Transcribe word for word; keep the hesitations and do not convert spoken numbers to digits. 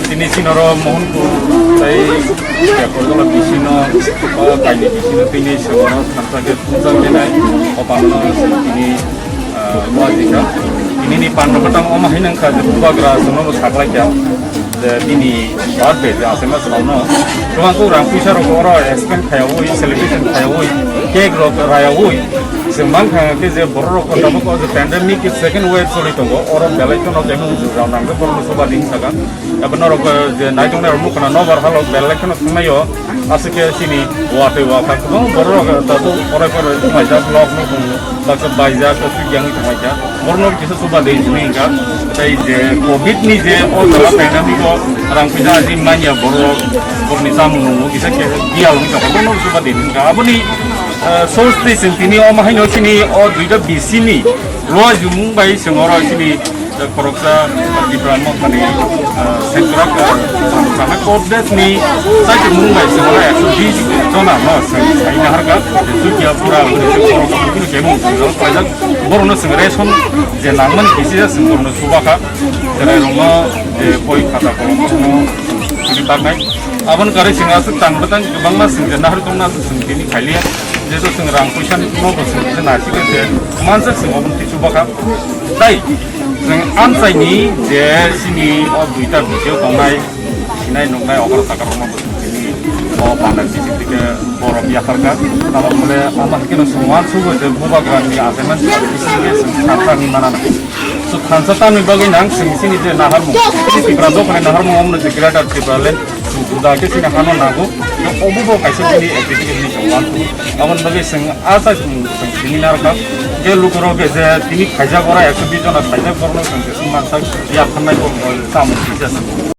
Tini sinoro Mohanpur tai Yakorgala bisino, o kaini bisino tini sengoro thansa khe thumjak denai, o pano tini, ah, wajika. Tini ni pando khatang oma hinang kha je bubagra sono saklai kha je tini birthday je asema sono. Tuma ko rang puisa rok oro expend khayawoi, celebration khayawoi, cake rok rayawoi. Sengman kha khe je borok rok ko tabuk o je pandemic second wave choli tongo, oro belai kheno kemo jurao nangkhe borok no soba ding saka. Abo norok, eh, je naitok nairok nukha na nobar halok belai kheno thangnaio. Aswk khe chini watwi wakha kwbang borok rok tabuk porai porai thanglaijak, nok nukung baksa baijak, tei yang thanglaijak. Borok no kisa chuba de hinwi hwnkha. Tei je covid ni je o jora pandemic o rang puisa aji manya borok, borokni chamung nungo kisa khe biyal wngkha, borok no chuba de hinwi hwnkha. Aboni, eh, source twi chwng tini omo haino chini o duita bisini luajumung bai chwng oro chini Khoroksa Tipra Mothani, ah, Central, ah, Chakma Court Days ni saichung mung bai se ora ekso bis jona no se saina harka, Jukia pura bini se khoroksa bini kemung se paijak, borokno se ration je nangman kisi se borokno subakha, jerai rokno je koi khata kolom no sini baknai. Aboni karwi chwng aswk tang bwtang kwbangma chwng je nahar tongna aswk chwng tini khailiya. Jeto chwng rang puisa no bo chwng je naisik se mansa chwng oboni tisu bwkha. Tai chwng amchaini je chini o duita video tongnai, sinai nuknai okra sakar rokno bo chwng tini o panda chisi tike borok yapharkha. Tamo mole ama hikeno chwng uansugo je bubagrani achaimani chwng thansa hinwi manana. So thansa tamni bagwi nang chwng chini je naharmung, chini Tripura dophani naharmung omono je Greater Tipraland, chwng juda khe chini hano nango, obo bo kaisa chini activity hinwi chwng uansugo. Aboni bagwi chwng a chai chwng chwng tini narwkha, je lukurok je tini khaijak ora ekso bis jona khaijak borokno chwng je chwng mansak yaphannai bo chamung kisa chwng.